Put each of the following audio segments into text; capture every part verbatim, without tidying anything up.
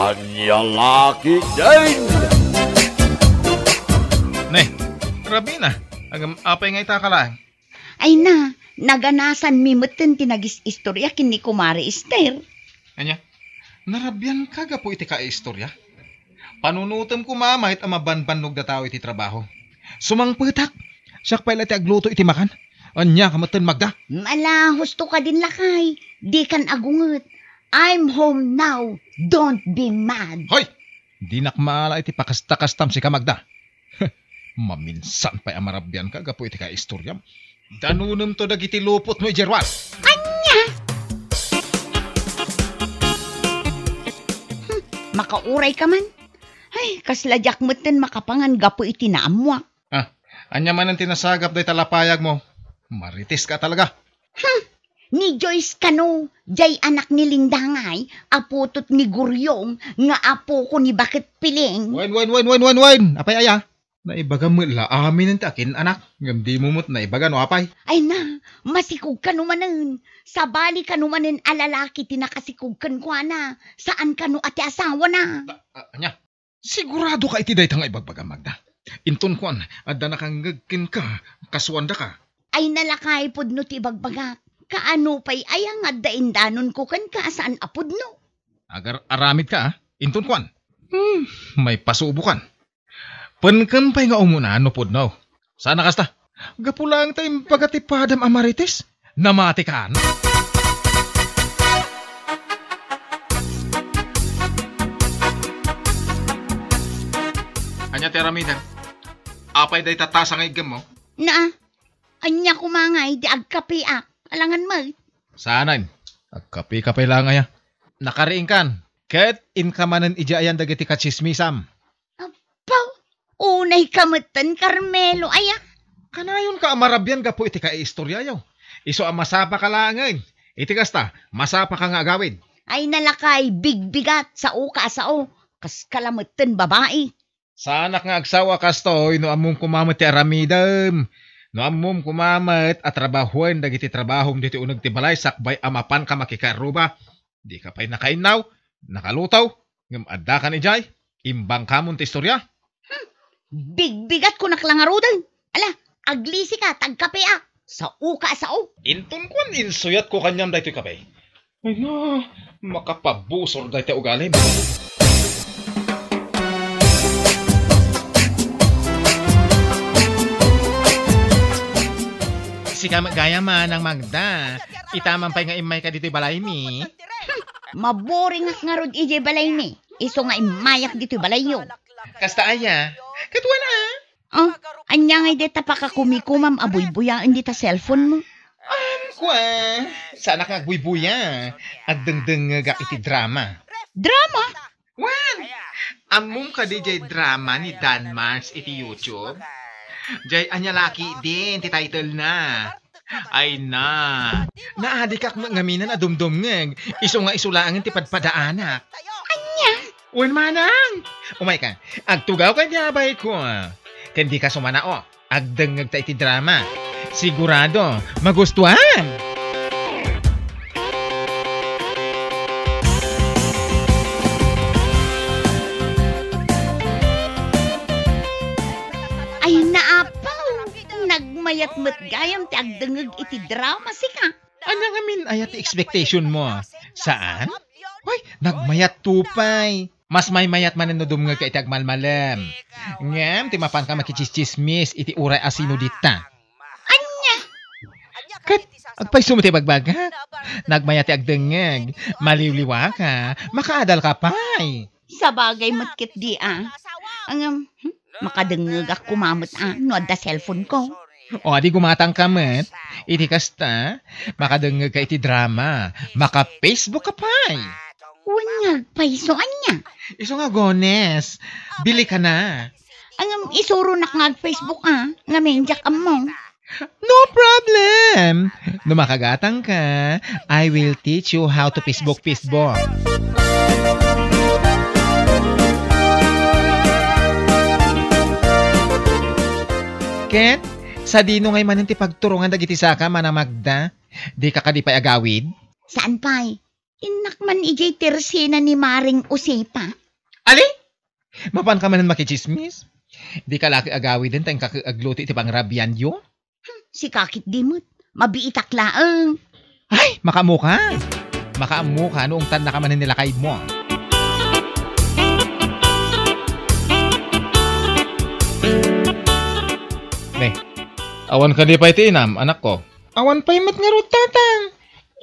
Ania la ketdin? Ne, Rabina, agam-, apay nga ita ka laeng? Ay na, naganasanmi metten ti nagis-istorya ken ni Kumare Ester. Ania? Narabianka gapu iti kaistorya? Panunotem koma met a mabanbannog dataw iti trabaho. Sumangpetak. Siak pay la ti agluto iti makan. Ania ka metten, Magda? Ala, husto kadin, lakay. Dikan agunget. I'm home now. Don't be mad. Hoy! Dinak maala iti pakastakastam sika, Magda. Maminsan pay a marabianka gapu iti kaistoryam. Danunemto dagiti lupotmo idiay ruar. Ania? Hmm, makaurayka man. Ay, kasla diak metten makapangan gapu iti naammoak. Ah, ania manen ti nasagap dayta lapayagmo? Mariteska talaga. Hmm, ni Joyce kano, diay anak ni Linda ngay, aputot ni Guryong, nga apoko ni Baket Piling. Wen, wen, wen, wen, wen, wen! Apay aya? Naibagam met la aminen ti akin-anak, ngem dimo met naibaga no apay. Ay na, masikog kano manen. Sabali kano manen a lalaki ti nakasikog kenkuana, saan kano a ti asawana. Ta-, a-, ania? Sigurado ka iti dayta nga ibagbagam, Magda? Inton kuan, adda nakangngeg kenka, kasuandaka. Ay na lakay pudno ti ibagbagak. Kaano pay aya nga adda indanonko kenka a saan a pudno? Agar-aramid ka, ah. Inton kuan. Hmm, may pasubokan. Penkem pay nga umuna no pudno. Saan a kasta? Gapu laeng ta imbaga ti padam a Marites, namatikan. Ania ti aramidem? Apay dayta tasa nga iggemmo? Naa, ania koma ngay ti agkapeak? Alangan met. Saanen. Agkape-kape laeng aya. Nakariingkan. Ket inka manen idiay ayan dagiti katsismisam. Apo, unayka metten, Carmelo, aya? Kanayonka a marabian gapu iti kaiistoryayo. Isu a masapaka laengen. Iti kasta, masapaka nga agawid. Ay na lakay, bigbigat, saoka a sao. Kaska la metten babai. Saanak nga agsao a kastoy no ammom koma met ti aramidem. No ammom koma met a trabahoen dagiti trabahom ditoy uneg ti balay sakbay a mapanka makikaarruba. Dika pay nakainnaw, nakaluto, ngem addakan idiay, imbangkamon ti istorya. Hmm, bigbigat kunak la ngaruden. Ala, aglisika, ta agkapeak. Saoka a sao. Inton kuan, insuyatko kaniam daytoy kape. Ay na, makapabusor dayta ugalim. Sika met gayam, Manang Magda. Ita man pay nga immayka ditoy balaymi. Maburingak ngarud idiay balaymi. Isu nga immayak ditoy balayyo. Kasta aya? Ket wen a? Oh, ania ngay dayta pakakumikumam a buybuyaen dita cellphone mo? Am, kua, saanak nga agbuybuya. Agdengdengngegak iti drama. Drama? Wen! Ammom kadi jay drama ni Danmars iti YouTube? Jay Ania la ketdin ti title na. Ay na. Naadikak met ngamin a dumdumngeg. Isu nga isu laengen ti padpadaanak. Ania? Wen manang. Umayka. Agtugawka iti abayko. Ken dika sumanao. Agdengngegta iti drama. Sigurado, magustuhan! Ay, naapaw! Nagmayat met gayam ti agdengngeg iti drama, sika. Ania ngamin aya ti expectation mo? Saan? Hoy, nagmayat to pay. Mas maymayat manen no dumngegka iti agmalmalem. Ngem ti mapanka makitsismis iti uray a sino dita. Ania? Ket agpayso met ti bagbagak. Nagmayat ti agdengngeg. Maliwliwaka. Makaadalka pay. Sabagay met ketdi a. Ngem, hmm, makadengngegak koma met a no adda cellphone ko. O, adi gumatangka met. Iti kasta, makadengngegka iti drama. Maka-Facebook ka pay. Wen nga agpayso, ania? Isu nga agones. Bili ka na. Ngem isuronak nga ag-Facebook a, ngamin diak ammo. No problem! No makagatangka, I will teach you how to Facebook, Facebook. Ket, sadino ngay manen ti pagturongan dagiti saka, Manang Magda? Dika kadi pay agawid? Saan pay? Innak man idiay tersena ni Maring Usepa. Ali? Mapanka manen makitsismis? Dika la agawiden ta inka agluto iti pangrabianyo? Sika ketdi met. Mabiitak laeng. Ay, makaammoka. Makaammoka no ungtannaka manen ni lakaymo. Ne, awan kadi pay ti inam, anakko? Awan pay met ngarud, tatang.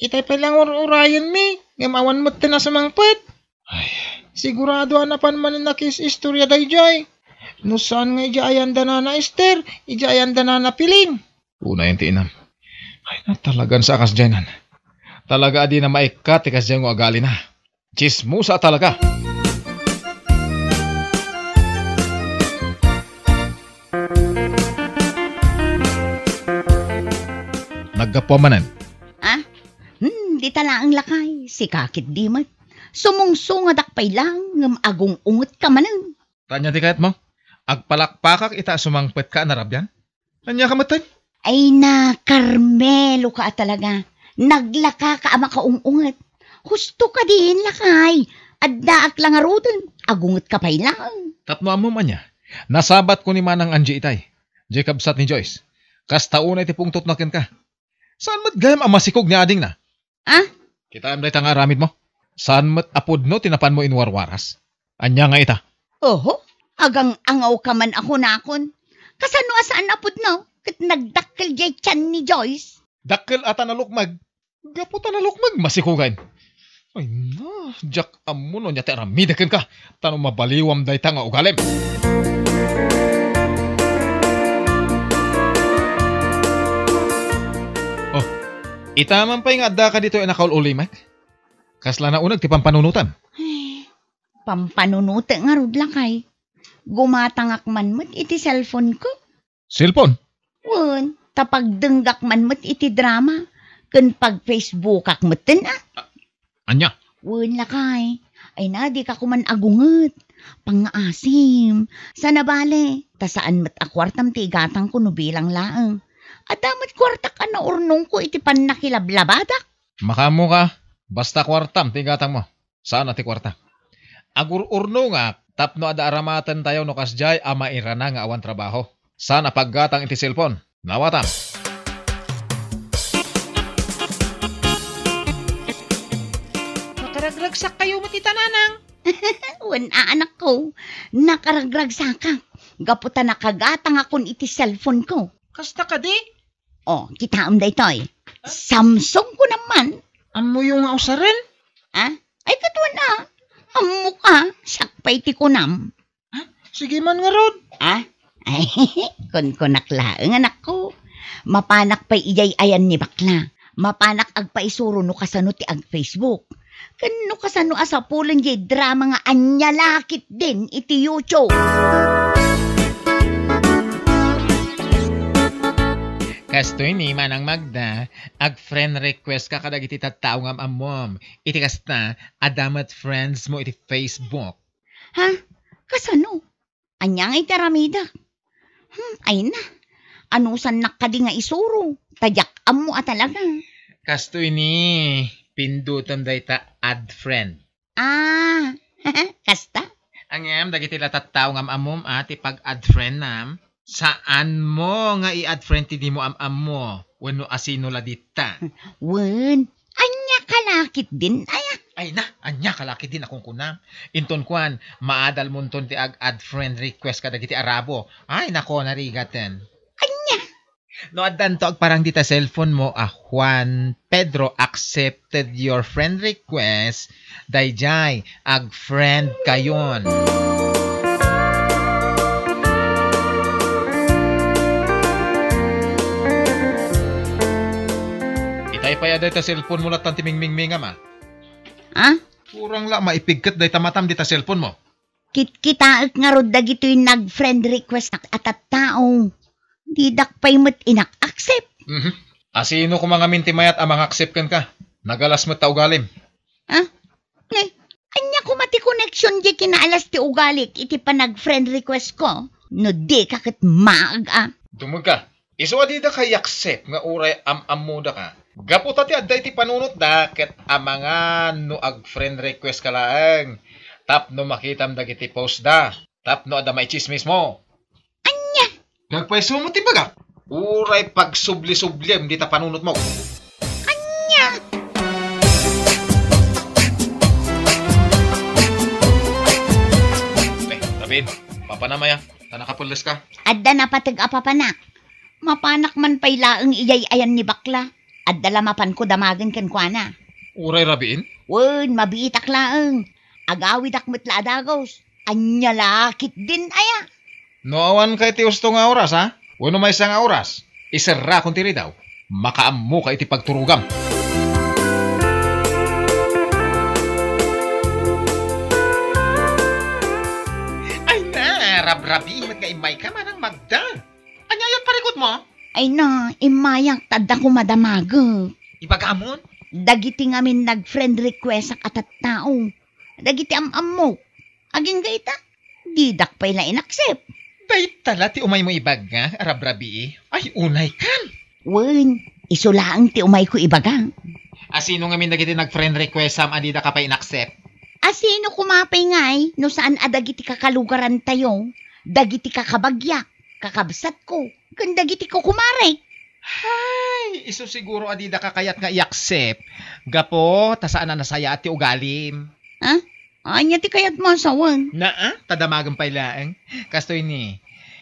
Itay pay la nga ur-urayenmi, ngem awan met ti nasumangpet. Ay. Sigurado a napan manen a kis-istorya daydiay. No saan nga idiay ayan da Nana Ester, idiay ayan da Nana Piling. Unayen ti inam. Ay, na, talagan sa kasdiay nan. Talaga a dina maikkat ti kasdiay nga agalina. Tsismosa talaga. Naggapuam manen. Ah? Hmm, dita laeng lakay, sika ketdi met. Sumungsungadak pay laeng ngem agung-ungetka manen. Ta ania ti kayatmo? Agpalakpakak ita a sumangpetka a narabian? Ania ka metten? Ay na, Carmelo ka a talaga. Naglaka ka a makaung-unget. Husto kadin, lakay. Addaak la ngaruden. Agungetka pay laeng. Tapno ammom ania? Nasabatko ni Manang Angie itay. Diay kabsat ni Joyce. Kasta unay ti pungtotna kenka. Saan met gayam a masikog ni adingna? Ah? Kitaem dayta nga aramidmo? Saan met a pudno ti napanmo inwarwaras? Ania nga ita? Oho, agang-angawka man a kunakon. Kasano a saan a pudno ket nagdakkel diay tian ni Joyce? Dakkel a ta nalukmeg. Gapu ta nalukmeg, masikogen. Ay na, diak ammo no ania ti aramidek kenka, ta no mabaliwam dayta nga ugalim. Oh, ita man pay nga addaka ditoy a nakaul-ulimek? Kasla nauneg ti pampanunotem? Ay, pampanunotek ngarud, lakay. Gumatangak man met iti cellphone-ko. Cellphone? Wen, ta pagdenggak man met iti drama, ken pag-Facebookak metten, a. A-, ania? Wen, lakay. Ay na, dika koman agunget. Pangngaasim. Saan a bale, ta saan met a kuartam ti igatangko no bilang laeng. Adda met kuartak a naurnongko iti pannakilablabadak. Makaammoka, basta kuartam ti igatangmo. Saan a ti kuarta. Agur-urnongak tapno adda aramatentayo no kasdiay a mairana nga awan trabaho. Saan a paggatang iti cellphone. Nawatam. Nakaragragsakkayo met ita, nanang. Wen a, anakko. Nakaragragsakak. Gapu ta nakagatangakon iti cellphone-ko. Kasta kadi? Oh, kitaem daytoy. Samsung ko naman. Ammoyo nga usaren? Ah? Ay, ket wen a. Ammoka, siak pay ti kunam. Ah, sige man ngarud. Ah? Ay, kunkunak laeng, anakko. Mapanak pay idiay ayan ni bakla. Mapanak agpaisuro no kasano ti ag-Facebook. Ken no kasano a sapulen diay drama nga ania la ketdin iti YouTube. Kastoy ni Manang Magda, ag-friend request ka kadagiti tattao nga am-ammom. Iti kasta, adda met friends mo iti Facebook. Ha? Kasano? Ania nga iti aramidek? Hmm, ay na. Anusannak kadi nga isuro? Ta diak ammo a talaga. Kastoy ni, pindutem dayta add friend. Ah, kasta? Ngem dagiti la tattao nga am-ammom a ti pag-add friend-nam, saanmo nga i-add friend ti dimo am-ammo wenno asino la ditta. Wen, ania ka la ketdin, aya? Ay na, ania ka la ketdin a kunkunam? Inton kuan, maadalmonton ti ag-add friend request kadagiti Arabo. Ay, nako, narigaten. Ania? No addanto agparang dita cellphone mo a Juan Pedro accepted your friend request, daydiay, ag-friend kayon. Itay pay a dayta cellphone mo lattan ti mingmingmingam, a. Ah? Kurang la maipigket dayta matam dita cellphone mo. Kitkitaek ngarud dagitoy nag-friend request a tattao. Didak pay met inak-accept. Mhm. Asino koma ngamin ti mayat a mangaccept kenka? Nagalas met ta ugalim. Ah? Eh, ania koma ti connection diay kinaalas ti ugalik iti panag-friend request ko? No dika ket maag a. Dumeg ka. Isu a didaka i-accept nga uray am-ammodaka, Gapu ta ti adda iti panunotda ket amangan no ag-friend request ka laeng tapno makitam dagiti post da, tapno adda maitsismis mo. Ania? Nagpayso mo ti bagak. Uray pagsubli-subliem dita panunot mo. Ania? Eh, Rabin, papanam aya, ta nakapelles ka. Adda napateg a papanak. Mapanak man pay laeng iyay-ayan ni bakla. Adda la mapanko damagen kenkuana. Uray Rabin? Wen, mabiitak laeng. Agawidak met la a dagus. Ania la ketdin aya? No awan ka iti usto nga oras, ha? Wenno maysa nga oras, iserrakon ti ridaw. Makaammo ka iti pagturogam. Ay na, rabrabi met nga immay ka manang Magda. Ania aya parikut mo? Ay na, immayak ta adda koma damagek. Ibagamon? Dagiti ngamin nag-friend requestak a tattao. Dagiti am-ammok. Agingga ita, didak pay la inaccept. Dayta la ti umaymo ibaga, rabrabii? Ay, unay kan! Wen, isu laeng ti umayko ibaga. A sino ngamin dagiti nag-friend requestam a didaka pay inaccept? A sino koma pay ngay no saan a dagiti kakalugarantayo, dagiti kakabagyak, kakabsatko, ken dagiti kukumarek? Hay, isu siguro a didaka kayat nga i-accept. Gapu ta saan a nasayaat ti ugalim. Ha? Ania ti kayatmo a sawen? Naa, ta damagem pay laeng. Kastoy ni,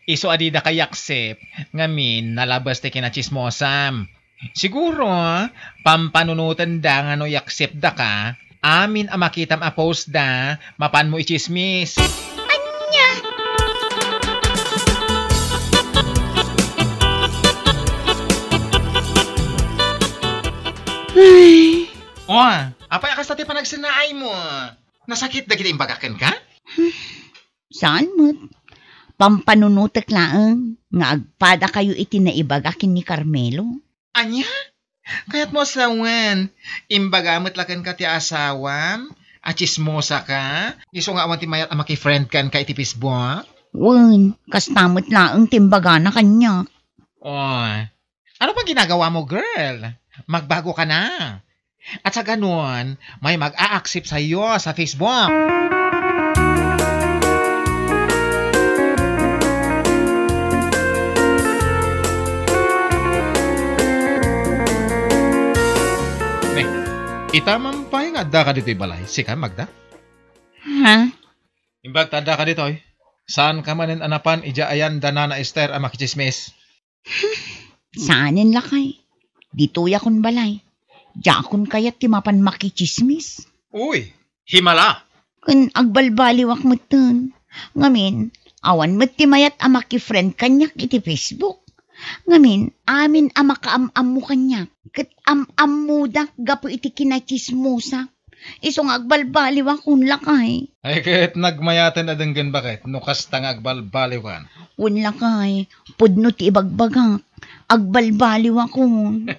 isu a didaka i-accept, ngamin nalabes ti kinatsismosam. Siguro, pampanunotenda nga no i-acceptdaka, amin a makitam a postda, mapanmo itsismis. Ania? Ay. O, apay a kasta ti panagsennaaymo? Nasakit dagiti imbagak kenka? Saan met. Pampanunotek laeng nga agpadakayo iti naibaga ken ni Carmelo. Ania? Kayatmo a sawen, imbaga met la kenka ti asawam a tsismosaka, isu nga awan ti mayat a makifriend kenka iti Facebook? Wen, kasta met laeng ti imbagana kaniak. Oy, ano pay ginagawamo, girl? Magbago ka na. At sa ganun, may mag-a-accept sa'yo sa Facebook. Ne, ita man pay nga adda ka ditoy balay, sika, Magda? Ha? Imbag ta adda ka ditoy, saan ka manen a napan idiay ayan da Nana Esther a makitsismis? Saanen, lakay. Ditoyakon balay. Diakon kayat ti mapan makitsismis. Uy, himala! Ken agbalbaliwak metten. Ngamin, awan met ti mayat a makifriend kaniak iti Facebook. Ngamin, amin a makaam-ammo kaniak, ket am-ammodak gapu iti kinatsismosak. Isu nga agbalbaliwak, wen, lakay. Ay, ket nagmayaten a denggen baket no kasta nga agbalbaliwkan. Wen, lakay, pudno ti ibagbagak. Agbalbaliwakon.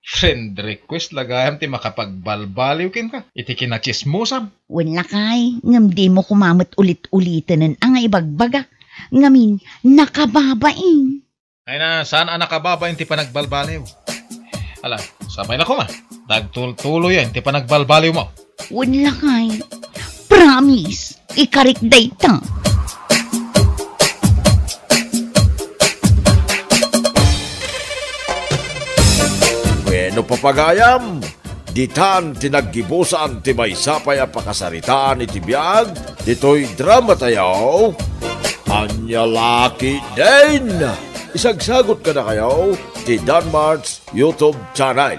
Friend request la gayam ti makapagbalbaliw kenka iti kinatsismosam. Wen, lakay, ngem dimo koma met ulit-ulitenen a nga ibagbagak. Ngamin, nakababain. Ay na, saan a nakababain ti panagbalbaliw? Ala, sapay na koma. Nagtultuloyen ti panagbalbaliwmo. Wen, lakay. Promise, ikarik dayta. Bueno, papagayam, ditan ti naggibusan ti maysa pay a pakasaritaan iti biag ditoy drama tayo, Ania La Ketdin. Isagsagut kadakayo ti Danmart's YouTube channel.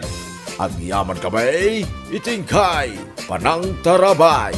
Agyaman kami iti inkay panangtarabay.